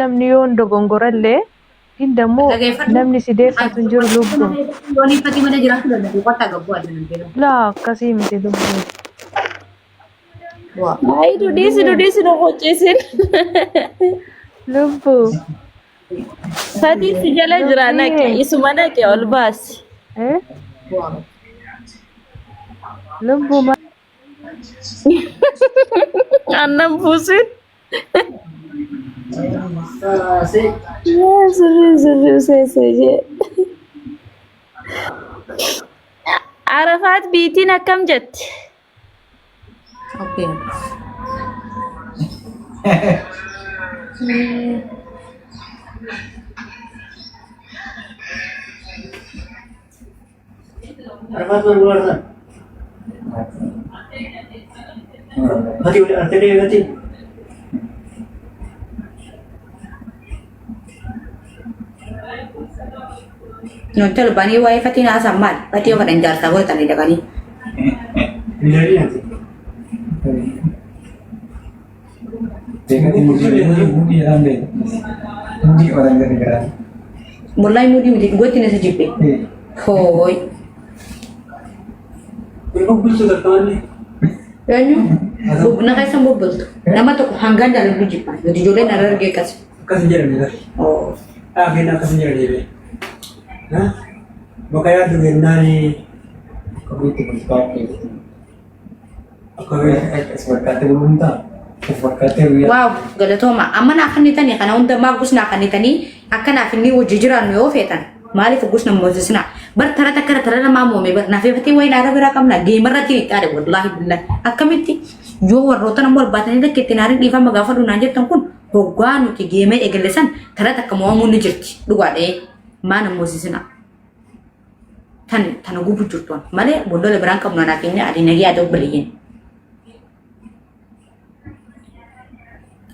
Namni yoo hin dogongorallee gin dammoo Dhageeffadhu. namni si deeffatu hin jiru lubbu. Yoon ifatti mana jiraachuu danda'u qotta gabbuu adda nan beekamu. Laa akkasii miti lubbu. Waa. Ayi dudhiisi dudhiisi nu qocciisin. Lubbu. Fatiin si jala jira naqe Lubbiyyee. isuma naqe ol baasi. Eh? Waa. Lubbu ma Annan buusin. Yaa sirrii sirrii seesee jee. Arafaat biitiin akkam jetti? Okay. Nuti tolbanii waa'ee fatiin haasa'an maal? Fatii yoo fedhan jaarsaa godhatanii dhaqanii. Wallahi mudii miti dhugatti na si jibbe. Hooy. Eenyu? Na keessa hin bubbultu. Nama tokko hangaan jaaladhu jibba. Nuti ijoolleen na argee akkas. Akkas hin jedhamne bar. Oo. Dhaabeen akkas hin jedhamne bee. Bakka yaaddu jennaan Waaw galatooma amma naa kennitanii kana hunda maaf gus naa kennitanii akka naaf inni hojii jiraannu yoo feetan maaliif gus na moosisna bar tara takka tara lamaa moome bar naaf eefatee wayi naara biraa qabna geemarratti ni xaare wallaahi billahi akkamitti yoo warroota nama barbaadanii lakka itti naariin dhiifama gaafadhu naan jettan kun hoggaa nuti geemee eegalle san tara takka mo'amuun ni jirti dhugaadhee maa na moosisna tan tana gubu jirtu malee bollola biraan qabnu anaa keenya adii nagee haa ta'u baleeyyin.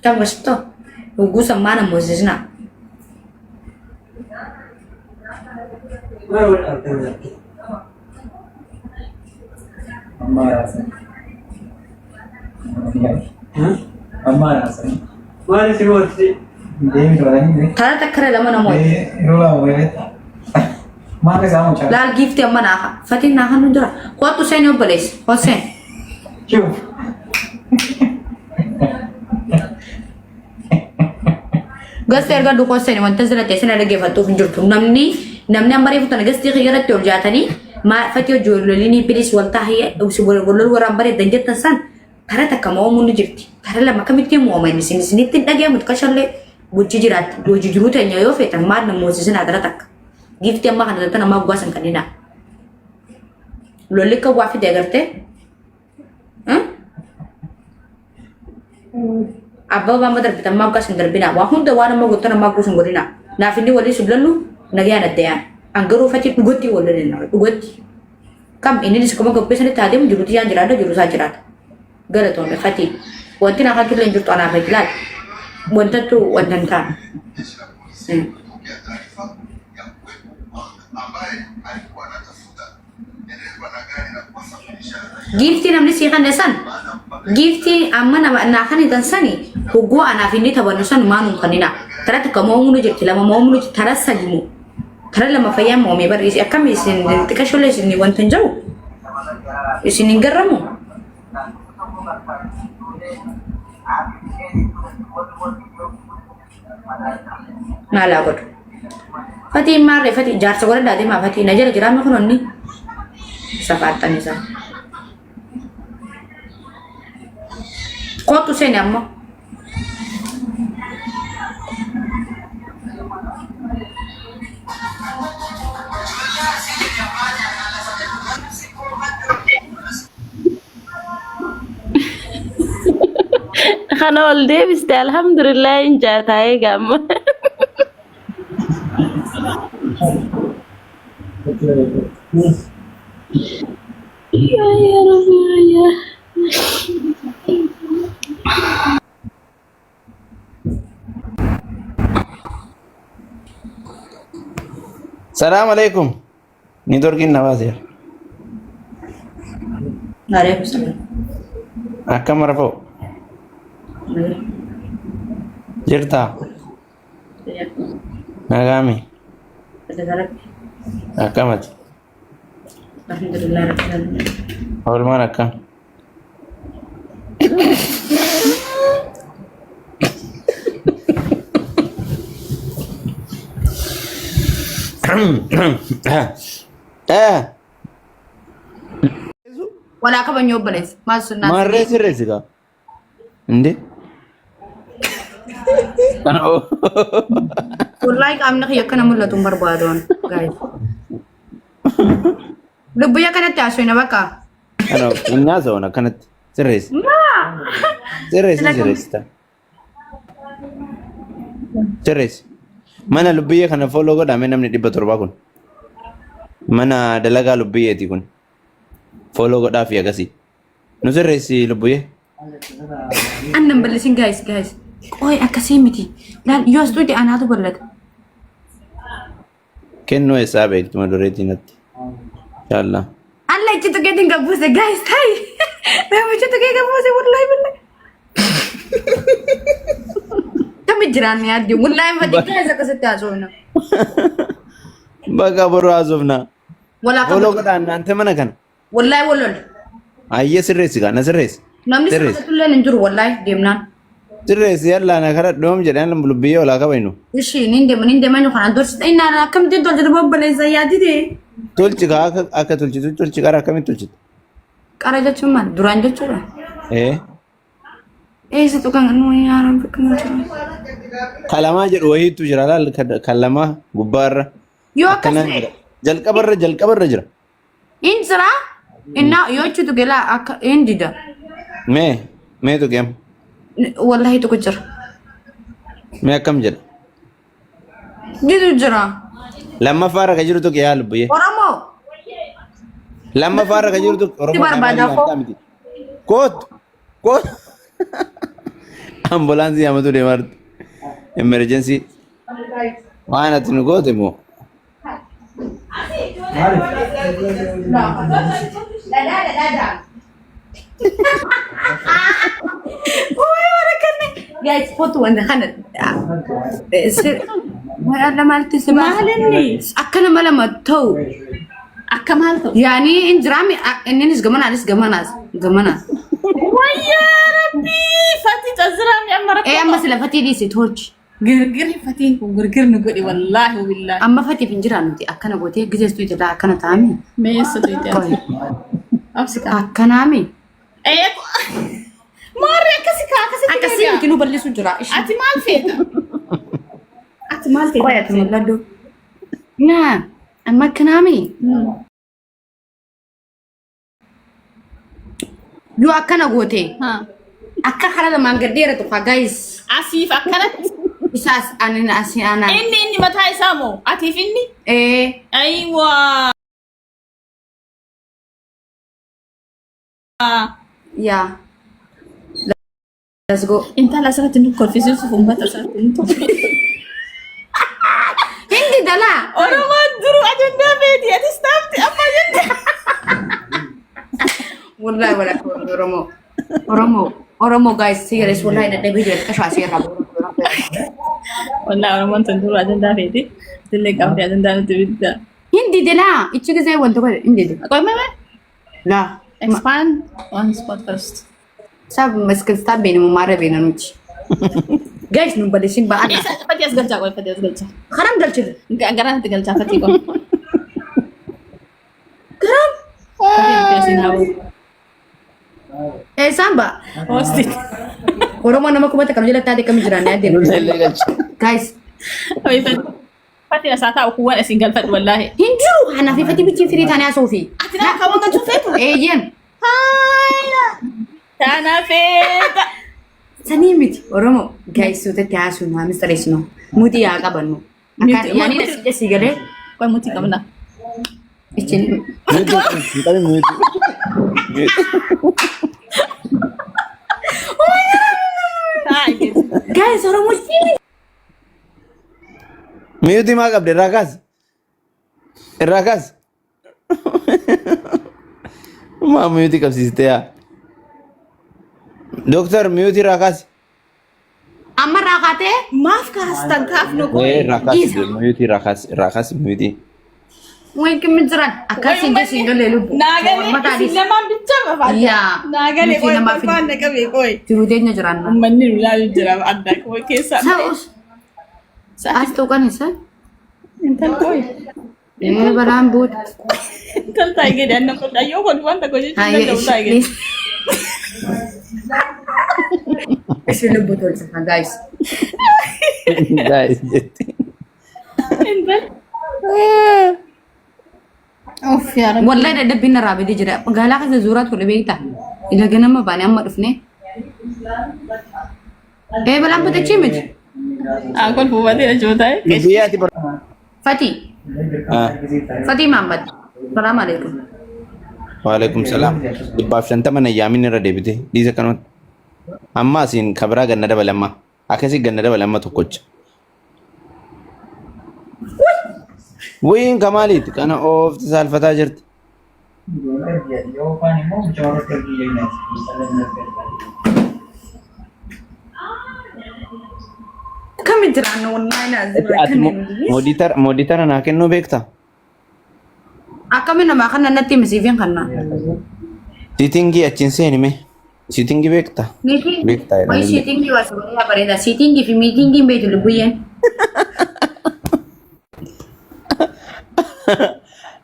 Kan gosto hogguu sammaa na moosisna. Maal wal argan jirti? Maal isin mootisi? Tara takkara lama namoota. Laal giifti amma naafa. Fatiin naafa nu jira. Kottu seeni obboleessa. Kottu seeni. Gasti erga dukoo seeni wanta sira ta'e sina dhaggeeffattuuf hin jirtu. Namni namni amma reefu tana gastii kiyya irratti ol jaatanii maa fatii hojii wal pilis wal taahee wal waraan bareedan jettan san Tara takka mo'amuun ni jirti. Tara lama akkamitti mo'ama inni isin isinitti hin dhaga'amu kashallee hojii jiraatti hojii jiruu teenya yoo feetan maal na moosisinaa tara takka. Giiftii ammaa kana tana ammaa guwaa san kanninaa. Lolli akka waa fide agartee. Abbaa amma darbitan ammaa guwaa san darbinaa waa hunda waan amma goottan ammaa guusun godhinaa. Naaf inni walii sun lallu nagayaan addayaan. An garuu fatii dhugatti wal lolina dhugatti. Kam inninis akkuma qophii sanitti haa deemu jiruuti isaan jiraadha jiru isaa jiraata. Galatoome fatii. Wanti naa kan tullee hin jirtu anaaf itti laal. Wantattu wanta hin taane. Giiftii namni sii kanne san giiftii amma nama naa kanitan sani hogguu anaaf inni taphannu san maanum kannina. Tara takka mo'amuu ni jirti lama mo'amuu ni jirti tara sadi moo. Tara lama fayyaa mo'amee barri isin akkami isin xiqasholee isin wanta hin jiru isin hin garramu. Maalaa godhu. Fatiin maarree fatii jaarsa godhadhaa deemaa fatii na jala jiraame kunonni safaaxxan isaa. Kootu seeni ammoo. Kana ol deebiste alhamdulillah hin jaataa'ee gaamma. Yaa Rabbi yaa. Salaam alaikum. Niitworkiin na baaseera. Alaikum salaam. Akkam rafoo? Jirtaa? Nagaami. Akkamati. Alhamdulillah rabbil alamin. Oolmaan akkam? Eh, Walaa kabanyoo obboleessa. Maal sunnaa? Maarree sirreessi kaa. Inde? Kana Wallahi qaamni kiyya akkana mul'atu hin barbaadu ani, guys. Lubbuyya kanatti haasofna bakka. Kana inni haasa'uun akkanatti sirreessi. Sirreessi sirreessi ta'a. Sirreessi. Mana lubbiyyee kana follow godhame namni 700 kun. Mana dalagaa lubbiyyeeti kun. Follow godhaa fi akkasii. Nu sirreessi lubbuyyee. Annan bal'isin guys guys. Qoy akkasii miti. Laal yoo as tuqxe anaatu bal'ata. Kennuu eessaa beektu madureetii natti. Inshallah. Alla ichi tuqeetiin gabbuuse guys tayi. Namicha tuqee gabbuuse wallahi billahi. Kami jiraan yaaddi wallahi fati guys akkasitti haasofna. Bakka boruu haasofna. Walaa Follow kabaju. godhaa naante mana kana. Wallahi wal lola. Ayyee sirreessi kaa na sirreessi. Namni Sirreessi. sirreessu hin jiru wallahi deemnaan. Sirreessi yallaa na kara dhoom jedhan lubbiyyee olaa kabajnu. Ishi nin deema nin deema inni kanaan dursi innaan akkamitti tolchite obboleessa yaadite. Tolchi kaa akka akka tolchitu tolchi qara akkamitti tolchite? Qara jechuun maal duraan jechuudha. Ee. Eessa tuqan nu yaa rabbi akkuma jiru. Kalamaa jedhu wayiitu jira laal kalamaa gubbaarra. Yoo akkas Akkanaan ta'e jira. Jalqabarra jalqabarra jira. In jira innaa yoo achi tuqe laa akka in dida. Mee mee tuqeem Wallahi tuqu jira. mee akkam jedha. Didu jira. Lammaffaarra ka jiru tuqe yaa lubbuyyee. Oromoo. Lammaffaarra ka jiru tuqe Si Oromoo barbaada namaa koo. miti. Kootu kootu. Ambulaansii yaamatu deemaa jirti. Emergency. Waan ati nu goote moo? Guys, kootu wanta kana. Waan maalitti si baasa? Maal inni? Akka nama lama ta'u. Akka maal ta'u? Yaani in jiraami inninis gamana anis gamanaas gamanaas. Wayyaa rabbii fatii caziraami amma rakkoo. Ee amma sila fatii dhiisi tolchi. Girgirri fatiin kun girgir nu godhe wallaahi billaahi. Amma fatiif hin jiraan nuti akkana gootee gizeestuu jalaa akkana ta'ami. Mee eessatu itti ati? Obsi kaa. Akkanaami. Ee maarri akkasi kaa akkasitti Akkasii deebi'a. miti nu bal'isu jira. Ishii. Ati maal feeta? Ati maal feeta? Qoy ati mul'adhu. Naa amma akkanaami. Yoo akkana goote Haa. akka karaa lamaan gad dheeratu kaa guys. Asiif akkanatti. Isaas ani asii anaan. Inni inni mataa isaa moo? Atiif inni? Ee Ayiwaa. yaa. Let's go. Intala asirratti nu kolfisiisuuf uummata asirratti nu kolfisiisuuf. Hindi dalaa. Oromoon duruu ajandaa feeti atis taafti amma ajandaa. Wallahi wala Oromoo. Oromoo. Oromoo guys serious wallahi dadhabee jira qashaa seerraa. Wallahi Oromoon tun duruu ajandaa feeti. Atillee qabdi ajandaa nuti bidda. Hindi dalaa. Ichi gisee wanta godhe hindi dila. Qoy mee Laa. Expand one spot first. Sab maskilstaa beena maara beena nuti. Guys nu balleessin ba'aa. Isa fatii as galchaa qoy fatii as galchaa. Karam galchite. Garaa natti galchaa fatii qoy. Garam. Fatii asiin haa bu'u. Eessaan ba'a? Hostit. Oromoo nama 1000 nu jala taate kam jiraan yaadde. Nullee galchi. Guys Fatii asaa taa'u kuwwan asiin galfadhu wallaahi. hin jiru kanaaf ifatti bichiin firii taanee haasoo fi. Ati nama kaawwan galchuu feetu? Eeyyeen. Haaya. Tana feeta. Sanii miti Oromoo guys suutatti haasuu nu hamis xareessinu mutii haa qabannu. Akkaan yaani na si galee Qoy mutii qabna. ichin Mute hin qabin mute. Mute. Taa'i. Guys Oromoo Mute maa qabde irraa kaasi. Irraa kaasi. Maa mute qabsiiste yaa. Dooktar mute irraa kaasi. Amma irraa kaatee Maaf kaastan kaafnu Ee qoy. irraa kaasi muyuutii irraa kaasi irraa kaasi muyuutii. Wanti jiran akkas hin jesiin galee lubbu. Naagalee Mataa isin lamaan bicha bafaate. Yaa. Naagalee Nuti qoy namaaf hin- kolfaan na qabee qoy. Jiruu teenya jiraanna. Uummanni nu ilaalu jira adda qoy keessaa. Sa'us as tuqan isa. Intal qoy. Ee balaan buuta. Intal taa'ee gadi annan kolfaa yoo kolfaan tokko jechuun Hayyee danda'u taa'ee gadi. Isin lubbu tolcha guys. Guys jetti. Intal. Uff yaa Rabbi. Wallahi dadhabbiin narraa badee jira. Magaalaa keessa zuuraa ture beektaa? Ila ganama baane amma dhufne. Ee balaan butachii miti. Haa kolfuu batee achuma taa'e. Biyya ati bara. Fatii. Fatii Mahammad. Salaam alaikum. Waalaikum salaam. 150 na yaamin irra deebite dhiisa kanumatti. Amma asiin kabiraa ganna dabale amma. Akkasii ganna dabale amma tokkocha. Wiin kamaaliiti kana oofti saalfataa jirti. Akkamitti jiraanna wallahi naazira Ati mooditara naa kennuu beektaa? Akkamiin namaa kana natti himisiifin kanna. Siitingii achiin seeni mee? Siitingii beektaa? Beektaa Wayi jedhanii. siitingii waa sababii bareeda. Siitingii fi miitingii hin beektu lubbuyyeen.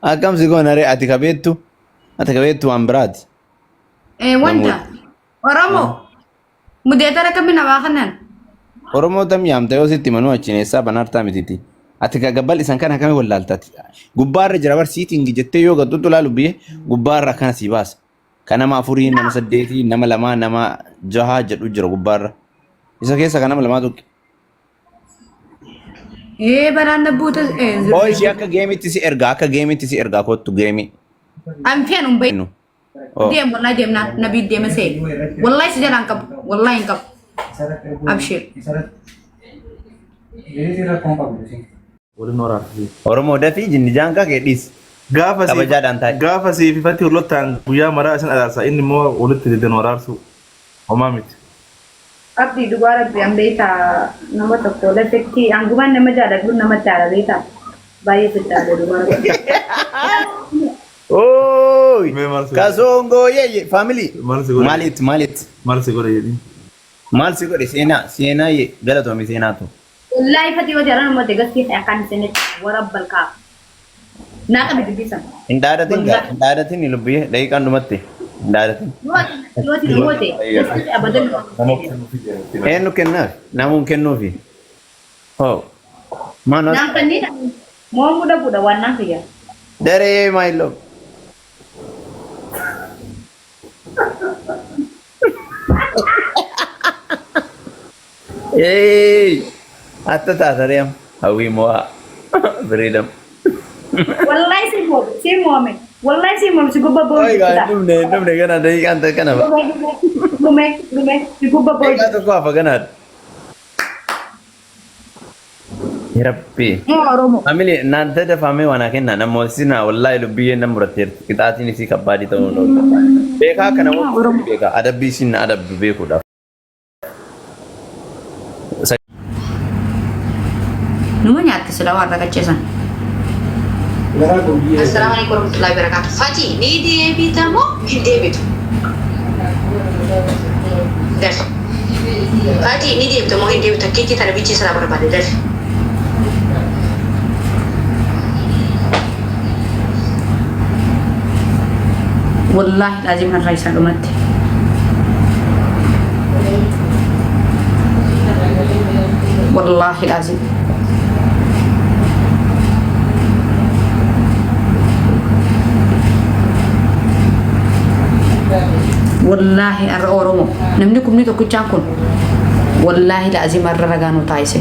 Akkam si goona ree ati ka beektu? Ati ka beektu waan biraati. Eh wanta Oromoo mudeetara akkamiin namaa kannan. Oromoo tam yaamta yoo sitti manuu achiin eessaa banaartaa mititi. Ati ka gabbal isan kana akkamii wallaaltaati? Gubbaarra jira bar siitingii jettee yoo gattuutu laalu biyye gubbaarra akkana sii baasa. Ka nama afurii, nama saddeetii, nama lamaa, nama jahaa jedhu jira gubbaarra. Isa keessa ka nama lamaa tuqi. Ee balaan dabbuuta. Oo ishee akka geemitti si ergaa akka geemitti si ergaa kottu geemii. Anfeen hin bahin. Nu. Oo. Deem wallahi deemnaa nabii deema see. Wallahi si jalaan qabu. Wallahi hin qabu. Abshir. Waliin waraabsisi. Oromoo dafii jinni jaankaa kee dhiis. Gaafa siif Kabajaadhaan taa'i. gaafa siif ifatti hollottaan guyyaa maraa isin araarsa inni immoo walitti didan waraarsu homaa miti. Abdii dhugaa rabbi an beektaa nama tokko lafetti hangumaan nama jaaladhu namatti haala beektaa baay'ee sitti haala dhugaa rabbi. Ooy! Mee maal si godhe? Kasongoo yeeyye faamilii. Maal si godhe? Maaliit maaliit? Maal si godhe jedhii? Maal si godhe seenaa seenaa yee galatoomi seenaa tu. Wallaahi fatii yoo jaalan uummate gastii ta'e akkaan isinitti warabba kaaf. Naa qabi dubbisan. Hin dhaadatin gaa hin dhaadatin lubbiyyee daqiiqaan dhumatti hin dhaadatin. Yoo ati moote gastii ta'e abadan. Nama kennuufi jedhe. Eenyu kennaaf? Namuun kennuufi. Hoo. Maal Naan kanneen moomuu dhabuudha waan naan fayyaa. Daree my love. Hey! Atta taata reem. Hawwii mo'aa. Freedom. Wallahi si moome si moome wallahi si moome si gubba booyu. Oi gaa dhumne dhumne gana daqiiqaan takka kana. Dhume dhume si gubba booyu. Daqiiqaa tokko hafa ganaadha. Rabbi. Oromoo. Family naanta dafamee waan kenna namoonni wallahi lubbiyyeen nan muratteerti qixaatiin isii kabbaadii ta'uu hin oolu. Beekaa akka namoonni beekaa adabbii isiin na adabdu beekuudhaaf. Numa nyaatte sila waan rakacheessan. Assalamu alaikum warahmatullahi wabarakatuh. Fati, ni deebita moo hin deebitu? Dafi. Fati, ni deebita moo hin deebitu? Akkeetti tana bichii sana barbaade dafi. Wallahi laazim har'a isaa dhumatti. Wallahi laazim. Wallahi har'a Oromoo namni kumni tokkichaan kun wallahi laazim har'a ragaa nu taasise.